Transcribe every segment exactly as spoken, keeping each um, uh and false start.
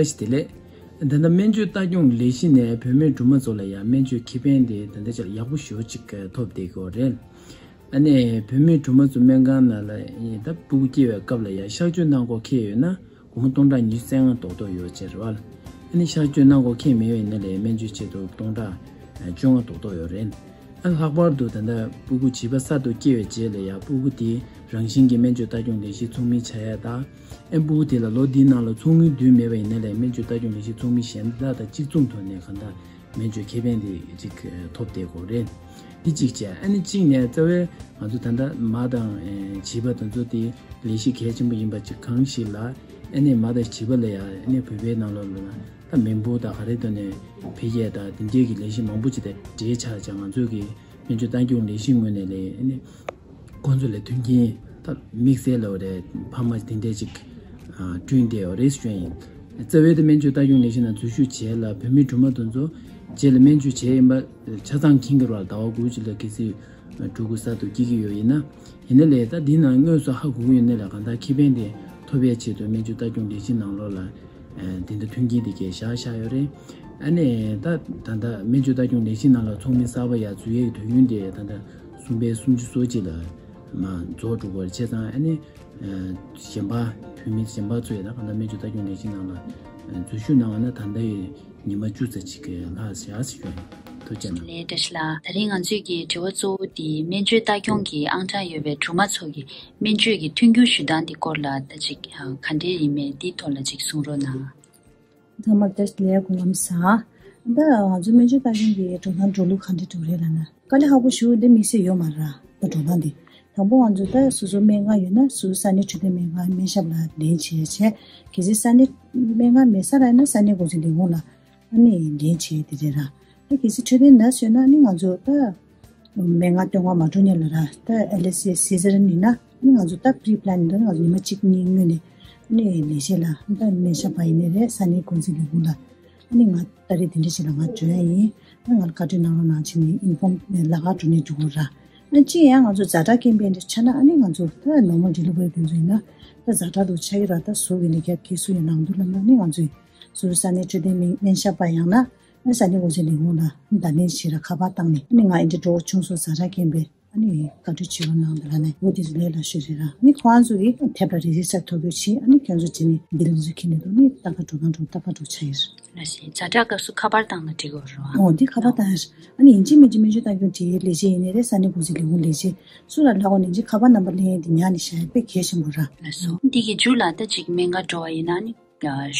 བཀྲ་ཤིས་བདེ་ལེགས། ད་ལྟ་སྨན་བཅོས་ལྟ་སྐྱོང་ལས་གཞི་ནས་བུད་མེད་སྦྲུམ་མ་ཚོ་ལ་ཡང་སྨན་བཅོས་ཁེ་ཕན་དེ་ད་ལྟ་ཅིག་ཡག་པོ་ཞེ་པོ་ཅིག་ཐོབ་བསྡད་ཀྱི་ཡོད་རེད། ཨ་ནི་བུད་མེད་སྦྲུམ་མ་ཚོ་སྨན་ཁང་ནང་ལ་ཡིན་ད་སྤུ་གུ་སྐྱེ་བའི་སྐབས་ལ་ཡང་གཤག་བཅོས་གནང་དགོས་འཁེལ་ཡོད་ན་སྒོར་མོ་སྟོང་ཕྲག་ཉི་ཤུ་རྩ་ལྔ་རྡོག་རྡོག་ཡོད་ཅེས་རེད་བ། ཨ་ནི་གཤག་བཅོས་གནང་དགོས་འཁེལ་མེད་པ་ཡིན་ན་ལས་སྨན་བཅོས་ཆེད་དུ་སྟོང་ཕྲག་བཅོ་ལྔ་རྡོག་རྡོག་ཡོད་རེད། ཨ་ལྷག་པར་དུ་ད་ལྟ་སྤུ་གུ་བྱིས་པ་གསར་དུ་སྐྱེས་པའི་རྗེས་ལ་ཡང་སྤུ་གུ་དེ་རང་བཞིན་གྱི་སྨན་བཅོས་ལྟ་སྐྱོང་ལས་གཞི་ཚོགས་མི་ཆགས་ཡ་དང་། ཨེ་སྤུ་གུ་དེ་ལ་ལོ་འདིའི་ནང་ལ་ཚོགས་དངུལ་བསྡུས་མེད་པ་ཡིན་ན་ལས་སྨན་བཅོས་ལྟ་སྐྱོང་ལས་གཞི་ཚོགས་མི་གཞན་དག་དང་གཅིག་མཚུངས་ཐོག་ནས་གང་ལྟར་སྨན་བཅོས་ཁེ་ཕན་དེ་ཅིག་ཐོབ་བསྡད་ཡོད་རེད། འདི་གཅིག་བྱས་ཨ་ནི་གཅིག་ནས་རྩ་བའི་ང་ཚོ་ད་ལྟ་མ་དང་བྱིས་པ་དེ་ཚོ་དེ་ལས་གཞི་གལ་ཆེན་པོ་ཡིན་པ་ཅིག་གང་ཞིག་ལ་ཨ་ནི་མ་དང་བྱིས་པ་ལ་ཡང་ཨ་ནི་བོད་པའི་ནང་ལོགས་ལ་ད་མི་འབོར་དང་ག་རེ་ཐོག་ནས་འཕེལ་རྒྱས་དང་དེ་འདྲའི་གི་ལས་གཞི་མང་པོ་ཅིག་དང་འབྲེལ་ཆགས་ཀྱང་ང་ཚོའི་གི་སྨན་བཅོས་ལྟ་སྐྱོང་ལས་གཞི་ངོས་ནས་ལས་ཨ་ནི། ཁོང་ཚོ་ལ་མཐུན་རྐྱེན་ད་དམིགས་བསལ་ལ་རེད་ཕ་མ་དེ་འདྲས་ཅིག་བསྐྲུན་བསྡད་ཡོད་རེད་ཞུ་ཡིན། རྩ་བའི་དེ་སྨན་བཅོས་ལྟ་སྐྱོང་ལས་གཞི་ནང་འཛུལ་ཞུགས་བྱས་ལ་བོད་མི་སྦྲུམ་མ་དེ་ཚོ་རྗེས་ལ་སྨན་བཅོས་བྱས་ཡིན་པ་ཆ་ཚང་མཁྱེན་གྱི་རེད་བ། ཟླ་བ་དགུ་ཅིག་ལ་གལ་སྲིད་ཕྲུ་གུ་གསར་དུ་སྐྱེ་གི་ཡོད་ཡིན་ན། ཡིན་ན་ལས་ད་འདི་ནང་དངོས་སུ་ཧ་གོ་གི་ཡོད་ན་ལས་གང་ལྟར་ཁེ་ཕན་དེ་ཐོབ་པའི་ཆེད་དུ་སྨན་བཅོས་ལྟ་སྐྱོང་ལས་གཞི་ནང་ལོགས་ལ་དེ་འདྲ་མཐུན་རྐྱེན་དེ་གས་བཞག་བཞག་ཡོད་རེད། ཨ་ནི་ད་ད་ལྟ་སྨན་བཅོས་ལྟ་སྐྱོང་ལས་གཞི་ནང་ལ་ཚོགས་མི་གསར་པ་ཡར་འཛུལ་ཡས་ཀྱི་དུས་ཡུན་དེ་ད་ལྟ་གསུམ་པའི་སུམ་ཅུ་སོ་གཅིག་ལ་མ་རྫོགས་འགྲོ་གི་རེད། བྱས་ཙང་ཨ་ནི་གཞན་པ་བོད་མི་གཞན་པ་ཚོས་ད་གང་ལྟར་སྨན་བཅོས་ལྟ་སྐྱོང་ལས་གཞི་ནང་ལ་འཛུལ་ཞུགས་གནང་བ་ན་ད་ལྟ་ཡི་ཉི་མ་བཅུ་ཙམ་ཅིག་གི་ལྷག་བཞག་ཟེར་ཞུ་ཡིན། ཐུགས་རྗེ་གནང་། ལགས་བཀྲ་ཤིས་ལགས། ད་རིང་ང་ཚོས་ཀྱི་དྲི་བ་གཙོ་བོ་དེ་སྨན་བཅོས་ལྟ་སྐྱོང་གི་ཨང་གྲངས་ཡོད་པའི་སྦྲུམ་མ་ཚོ་གི་སྨན་བཅོས་ཀྱི་མཐུན་འགྱུར་ཞུ་སྟངས་དེ་སྐོར་ལ་ད་ཅིག་ག་འདྲས་ཡིན་མིན་དེའི་ཐོག་ལ་ཅིག་གསུང་རོགས་གནང་། ཚང་མར་བཀྲ་ཤིས་བདེ་ལེགས། སྐུ་ཁམས་བཟང་། ད་ང་ཚོ་སྨན་བཅོས་ལྟ་སྐྱོང་གི་འགྲོ་སྟངས་འགྲོ་ལུགས་ག་འདྲས་འགྲོ་རེད་ལབ་ན། དཀའ་ལས་ཁག་པོ་ཞེ་པོ་འདི་དམིགས་བསལ་ཡོད་མ་རེད། ད་འགྲོ་སྟངས་འདི། དང་པོ་ང་ཚོ་ད་སོ་སོ་སྨན་ཁང་ཡོད་ན་སོ་སོ་ས་གནས་འཕྲོད་བསྟེན་སྨན་ཁང་སྨན་ཞབས་ལ་ལན་བྱས་བྱས། གལ་སྲིད་ས་གནས་སྨན་ཁང་མེད་ས་ར་ཡིན་ན་ས་གནས་འགོ་འཛིན་ལས་ཁུངས་ལ་ཨ་ནི་ལན་བྱས་དེ་རེད་ར། ད་གལ་སྲིད་འཕྲོད་བསྟེན་ནར་སི་ཡོད་ན་ཨ་ནི་ང་ཚོ་ད། སྨན་ཁང་སྟོན་ཁ་མ་འགྲོ་ཉེ་ལ་ར་ད་ཨེལ་ཨེས་སི་སི་སི་ཛར་ཡིན་ན་ང་ཚོ་ད་པི་རི་པི་ལེན་ནིང་ད་ང་ཚོ་ཉི་མ་གཅིག་གཉིས་སྔོན་ནས་ནས་ལས་བྱེད་ལ་ད་སྨན་ཞབས་པ་ཡིན་ནའི་རེད་ས་གནས་འགོ་འཛིན་ལས་ཁུངས་ལ་ཨ་ནི་ང་ད་རེས་དེ་འདྲ་ཞིག་ལ་ང་འགྲོ་ཡ་ཡིན། ཨ་ང་ལ་བཀའ་འཁྲོལ་གནང་རོགས་གནང་བྱས་ནས་ཨིན་ཕོམ་ལ་ཁ་འགྲོ་ནས་འགྲོ་དགོས་ར། ཨ་ཅི་ཡང་ང་ཚོ་ཛ་དྲག་རྐྱེན་པས་འདྲ་ཆགས་ན་ཨ་ནི་ང་ཚོ་ད་ནོར་མལ་ཌེ་ལི་ཝ་རི་དེ་ཚོ་ཡིན་ན་ད་ཛ་དྲག་ཏུ་ཆགས་ཀྱི་ར་ད་ཟུག་གི་ནས་རྒྱབ་ཁྱེར་སུ་ཡང་ནང་དུ་ལབ་ན་ཨ་ནི་ང་ཚོས་སུ་ས་གནས་འཕྲོད་བསྟེན་སྨན་ཞབས་པ་ཡང་ན། ཨ་ས་གནས་འགོ་འཛིན་ལས་ཁུངས་ལ་བརྡ་ལན་ཞིག་ར་ཁ་པར་བཏང་ནས་ཨ་ནི་ང་ཨེ་འདྲ་འགྲོ་བྱུང་སོང་ཟ་ར་མཁན་པས་ཨ་ནི་བཀའ་འཁྲོལ་བྱེད་རོགས་གནང་དང་ལ་ནས་འོ་དེ་ཚོ་ལས་སླ་ཤོས་རེད་ར། ཨ་ནི་ཁོ་རང་ཚོ་གིས་ཐེབས་ལ་རེ་རེ་ས་ཐོ་འགོད་བྱེད་ཨ་ནི་ཁྱོད་ཚོ་བྱེད་ནས་བིལ་ཚོ་ཁྱེར་ནས་འདུག་ནི་ལྟ་ག་འགྲོ་གང་འགྲོ་ལྟ་ག་འགྲོ་ཆ་ཡིར། ལ་ཞེས་ཛ་དྲག་སྐབས་སུ་ཁ་པར་བཏང་ན་འགྲིག་གི་རེད་བ། འོ་འདི་ཁ་པར་བཏང་ཡིར། ཨ་ནི་ཡིན་གཅིག་མིན་གཅིག་སྨན་བཅོས་ལྟ་སྐྱོང་བྱེད་ཡའི་ལས་བྱེད་ཡིན་ནའི་རེད་ས་གནས་འགོ་འཛིན་ལས་ཁུངས་ལས་བྱེད་སུ་ལ་ལྷག་གོ་ནས་ཅིག་ཁ་པར་ནམ་བར་ལེན་ཡས་འདི་ཉར་ནས་བཞག་ཡས་དཔེ་གལ་ཆེན་པོ་ར། ལ་སོ་འདི་གི་མཇུག་ལ་ད་ཅིག་སྨན་ཁང་འགྲོ་བ་ཡིན་ན་ཨ་ནི།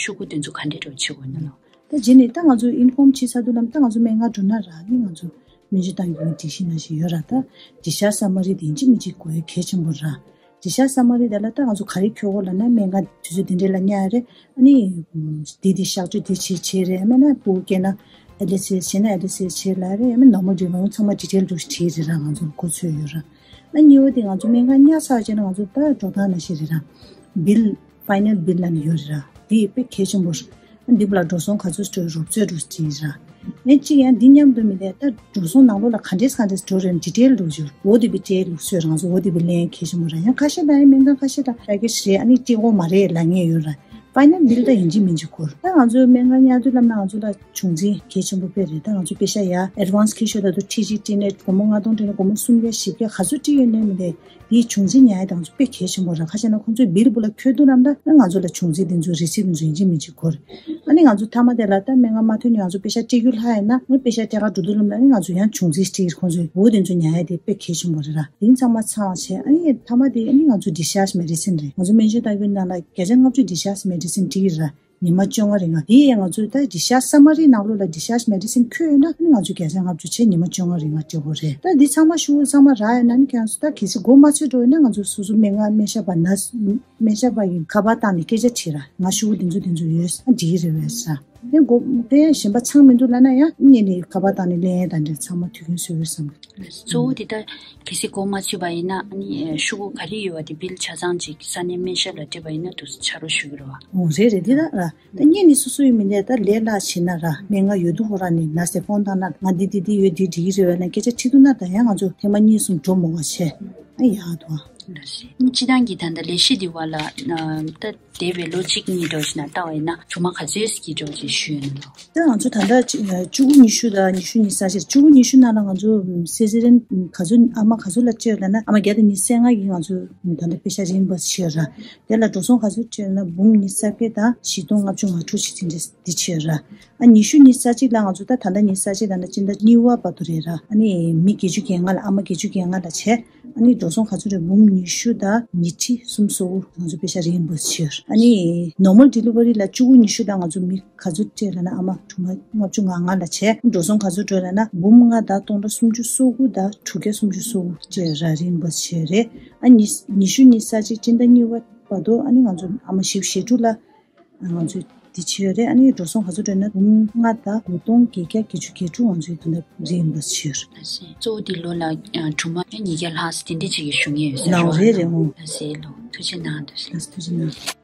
ཤོག་གུ་དེ་ཚོ་ག་འདྲས་འགྲོ་བྱེད་དགོས་ན་ལོ། ད་རྗེས་ནས་ད་ང་ཚོ་ཨིན་ཕོམ་བྱེད་ཚར་དུས་ལམ་ད་ང་ཚོ་སྨན་ཁང་འགྲོ་ན་ར་ནི་ང་ཚོ་སྨན་བཅོས་བཏང་རྒྱུའི་སྒྲིག་གཞི་ནང་བཞིན་ཡོད་ར། ད་ཌི་ཤཱརཇ་སམ་མ་རི་དེ་ཡིན་གཅིག་མིན་གཅིག་དགོས་གལ་ཆེན་པོ་ར། ཌི་ཤཱརཇ་སམ་མ་རི་དེ་ལ་ད་ང་ཚོ་ག་རེ་འཁྱེར་དགོས་ལབ་ན་སྨན་ཁང་དུས་ཚོད་དེ་འདྲས་ལ་ཉར་རེད། ཨ་ནི་དེ་དེ་གཤག་བཅོས་དེ་བྱེད་བྱེད་རེད། ཨ་མེད་ན་སྤུ་གུ་སྐྱེས་ན་ཨེ་ལི་སི་ཨེས་བྱེད་ན་ཨེ་ལི་སི་ཨེས་བྱེད་ལ་རེད། ཨ་མེད་ནོར་མལ་ཌེ་ལི་ཝ་རི་ཚང་མ་ཌི་ཊེལ་འདྲ་བོ་ཞིག་བྲིས་རེད་ར། ང་ཚོ་ལ་གོ་ཚོད་ཡོད་ར། ཨ་གཉིས་པ་དེ་ང་ཚོ་སྨན་ཁང་ཉར་ཚར་བྱས་ན་ང་ཚོ་ད་འགྲོ་སྟངས་ནང་བཞིན་རེད་ར། བིལ། ཕའི་ནལ་བིལ་ལབ་ནས་ཡོད་རེད་ར། དེ་དཔེ་གལ་ཆེན་པོ་རེད། འདི་བ་ལ་འགྲོ་སོང་ག་ཚོད་སྤྲོད་རོབ་ཚོད་འགྲོ་བྲིས་ར། ཡང་གཅིག་ཡང་འདི་མཉམ་དུ་མི་ལས་ད་འགྲོ་སོང་ནང་ལོགས་ལ་ག་འདྲས་ག་འདྲས་འགྲོ་རེད་ཌི་ཊེལ་འགྲོ་རྒྱུ་འོ་དེ་བི་ཊེལ་ལུགས་སྲོལ་རང་བཟོ་འོ་དེ་བི་ལེན་གལ་ཆེན་པོ་ར། ཡང་ཁ་ཤས་ད་ཡང་སྨན་ཁང་ཁ་ཤས་ད་པེ་ཀེ་ཇི་རེད་ཨ་ནི་སྤྲད་དགོས་མ་རེད་ལབ་མཁན་ཡོད་ར། ཕའི་ནལ་བིལ་ད་ཡིན་གཅིག་མིན་གཅིག་འཁོར། ད་ང་ཚོའི་སྨན་ཁང་ཉར་དུས་ལབ་ན་ང་ཚོ་ལ་བྱུང་འཛིན་གལ་ཆེན་པོ་དཔེ་རེད། ད་ང་ཚོ་པེ་ཤ་ཡ་ཨེ་ཌི་ཝན་སི་ཁྱེར་ཤོག་ད་དུ་ཁྲི་གཅིག་སྤྲད་ནས་སྒོར་མོ་ལྔ་སྟོང་སྤྲད་ནས་སྒོར་མོ་སུམ་བརྒྱ་བཞི་བརྒྱ་ག་ཚོད་སྤྲད་ཡོད་ནའི་མི་ལས། དེའི་བྱུང་འཛིན་ཉར་ཡ་དང་ཚོ་དཔེ་གལ་ཆེན་པོ་རེད། ཁ་ཤས་ན་ཁོང་ཚོས་བིལ་བུ་ལ་འཁོད་དུས་ལམ་ད་ང་ཚོ་ལ་བྱུང་འཛིན་དེ་ཚོའི་རི་སིབ་དེ་ཚོ་ཡིན་གཅིག་མིན་གཅིག་འཁོར། ཨ་ནི་ང་ཚོ་མཐའ་མ་དེ་ལ་ད་སྨན་ཁང་མ་ཐོན་ནས་ང་ཚོ་པེ་ཤ་སྤྲད་རྒྱུ་ལྷག་ཡིན་ན་ཨ་ནི་པེ་ཤ་སྤྲད་ག་འགྲོ་དུས་ལམ་ལ་ཨ་ནི་ང་ཚོ་ཡང་བྱུང་འཛིན་སྤྲད་ཁོང་ཚོས་འོ་དེ་ཚོ་ཉར་ཡ་དེ་དཔེ་གལ་ཆེན་པོ་རེད་ར། དེ་ཚང་མ་ཚང་བ་བྱས་ཨ་ནི་མཐའ་མ་དེ་ཨ་ནི་ང་ཚོ་ཌི་ཤཱརཇ་མེ་ཌི་སིན་རེད། ང་ཚོ་སྨན་བཅོས་ལྟ་སྐྱོང་ནང་ལ་བརྒྱ་ཆ་ལྔ་བཅུ་ཌི་ཤཱརཇ་མེ་ཌི་སིན་སྤྲད་ཀྱི་རེད་ར། ཉི་མ་བཅོ་ལྔ་རིང་ང་། དེ་ཡང་ང་ཚོས་ད་ཌི་ཤཱརཇ་སམ་མ་རི་ནང་ལོགས་ལ་ཌི་ཤཱརཇ་མེ་ཌི་སིན་འཁོད་ཡོད་ན་ཨ་ནི་ང་ཚོས་བརྒྱ་ཆ་ལྔ་བཅུ་བྱས་ཉི་མ་བཅོ་ལྔ་རིང་ང་སྤྲད་དགོས་རེད། ད་འདི་ཚང་མ་ཤོག་བུ་ཚང་མ་རག་ཡོད་ན་ནི་ཁྱེད་རང་ཚོ་ད་གལ་སྲིད་སྒོ་མ་ཚོད་འགྲོ་ཡོད་ན་ང་ཚོ་སོ་སོ་སྨན་ཁང་སྨན་ཞབས་པ་ན་སྨན་ཞབས་པ་ཡིན་ཁ་པར་བཏང་ནས་སྐད་ཆ་དྲིས་ར། ང་ཤོག་བུ་འདི་ཚོ་འདི་ཚོ་ཡོད་ཨ་འགྲིག་གི་རེད་བས་ཟེར། ཨེ་སྒོ་དེ་ཡང་གཞན་པ་ཚང་མི་འདུག་ལབ་ན་ཡང་སྔོན་ནས་ཁ་པར་བཏང་ནས་ལེན་ཡས་དང་འདྲ་ཚང་མ་དུས་རྒྱུན་བཟོས་ཡོད་བསམ་གི། གཙོ་བོ་དེ་ལྟར་གལ་སྲིད་སྒོ་མ་ཚུད་པ་ཡིན་ན་ཨ་ནི་ཤོག་གུ་ག་རེ་ཡོད་པ་དེ་བིལ་ཆ་ཚང་ཅིག་ས་གནས་སྨན་ཞབས་ལ་སྤྲད་པ་ཡིན་ན་འདུག་སེ་ཕྱག་རོགས་ཞུ་གི་རེད་བ། འོ་རེད་རེད་འདི་ལ་ར། ད་སྔོན་ནས་སོ་སོ་ཡི་མི་སྣས་ད་ལས་སླ་བྱེད་ན་ར་སྨན་ཁང་ཡོད་དུས་ཧོ་ར་ནས་ན་སེ་ཕོན་བཏང་ན་ང་འདི་འདི་འདི་ཡོད་འདི་འགྲིག་གི་རེད་བ་ན་སྐད་ཆ་དྲིས་འདུག་ན་ད་ཡང་ང་ཚོ་ཐེངས་མ་གཉིས་གསུམ་འགྲོ་མོ་བ་བྱས་ཨ་ཡག་འདུག་ཨ། ལགས་སེ། སྤྱི་བཏང་གི་ད་ལྟ་ལས་གཞི་འདི་བ་ལ་ད་འདས་པའི་ལོ་གཅིག་གཉིས་འགྲོ་བཞིན་ན་ལྟ་བས་ན་སྦྲུམ་མ་ག་ཚོད་ཅིག་འགྲོ་ཅེས་ཞུས་ཡོད་ན་ལོ། ད་ང་ཚོ་ད་ལྟ་ཅི་ཨ་བཅུ་དགུ་ཉི་ཤུ་དང་ཉི་ཤུ་ཉི་ཤུ་རྩ་གཅིག་བཅུ་དགུ་ཉི་ཤུ་ནང་ལ་ང་ཚོ་སི་སི་རན་ག་ཚོད་ཨ་མ་ག་ཚོད་ལ་སྤྲད་ཡོད་ལབ་ན་ཨ་མ་བརྒྱ་དང་ཉི་ཤུ་རྩ་ལྔ་གིས་ང་ཚོ་ད་ལྟ་པེ་ཤག་རིན་བོར་སི་བྱས་ཡོད་ར། དེ་ལ་འགྲོ་སོང་ག་ཚོད་སྤྲད་ཡོད་ན་འབུམ་ཉི་ཤུ་རྩ་བརྒྱད་དང་བཞི་སྟོང་ལྔ་བཅུ་ང་དྲུག་ཅིག་དེ་འདྲས་འདི་བྱས་ཡོད་ར། ཨ་ཉི་ཤུ་ཉི་ཤུ་རྩ་གཅིག་ལ་ང་ཚོ་ད་ད་ལྟ་ཉི་ཤུ་རྩ་གཅིག་ལ་ན་སྤྱི་ཟླ་གཉིས་པ་བར་དུ་རེད་ར། ཨ་ནི་མི་བརྒྱད་ཅུ་གྱ་ལྔ་ལ་ཨ་མ་བརྒྱད་ཅུ་གྱ་ལྔ་ལ་བྱས། ཨ་ནི་འགྲོ་སོང་ག་ཚོད་རེད། འབུམ་ཉི་ཤུ་དང་ཉི་ཁྲི་སུམ་ཅུ་སོ་དགུ་ང་ཚོ་པེ་ཤག་རིན་བོར་སི་བྱས་ཡོད་ར། ཨ་ནི་ནོར་མལ་ཌི་ལི་ཝ་རི་ལ་བཅུ་དགུ་ཉི་ཤུ་ལ་ང་ཚོ་མི་ག་ཚོད་སྤྲད་ལབ་ན་ཨ་མ་སྦྲུམ་མ་ལྔ་བཅུ་ང་ལྔ་ལ་བྱས། འགྲོ་སོང་ག་ཚོད་འགྲོ་ལབ་ན་འབུམ་ལྔ་དང་སྟོང་ཕྲག་སུམ་ཅུ་སོ་དགུ་དང་དྲུག་བརྒྱ་སུམ་ཅུ་སོ་དགུ་སྤྲད་ར་རིན་བོར་སི་བྱས་རེད། ཨ་ཉི་ཉི་ཤུ་ཉི་ཤུ་རྩ་གཅིག་སྤྱི་ཟླ་གཉིས་པ་བར་དུ་ཨ་ནི་ང་ཚོ་ཨ་མ་བཞི་བཅུ་ཞེ་དྲུག་ལ་ང་ཚོས་འདི་བྱས་ཡོད་རེད། ཨ་ནི་འགྲོ་སོང་ག་ཚོད་འགྲོ་ན་འབུམ་ལྔ་དང་དགུ་སྟོང་བརྒྱད་བརྒྱ་བརྒྱད་ཅུ་གྱ་དྲུག་ང་ཚོས་ད་ལྟ་རིན་བོར་སི་བྱས་ཡོད་རེད། ལགས་སེ། གཙོ་བོ་འདི་ལོ་ལ་ཨ་སྦྲུམ་མ་ཉིས་བརྒྱ་ལྷག་ཙམ་དེ་འདྲས་ཅིག་གི་ཞུ་ངེས་ཡོད་ས་ལའོ་རེད་རེད་རེད། འོང་། ལགས་སེ་ལོ། ཐུགས་རྗེ་གནང་། ཐུགས་རྗེ། ལགས་སེ་ཐུགས་རྗེ་གནང་།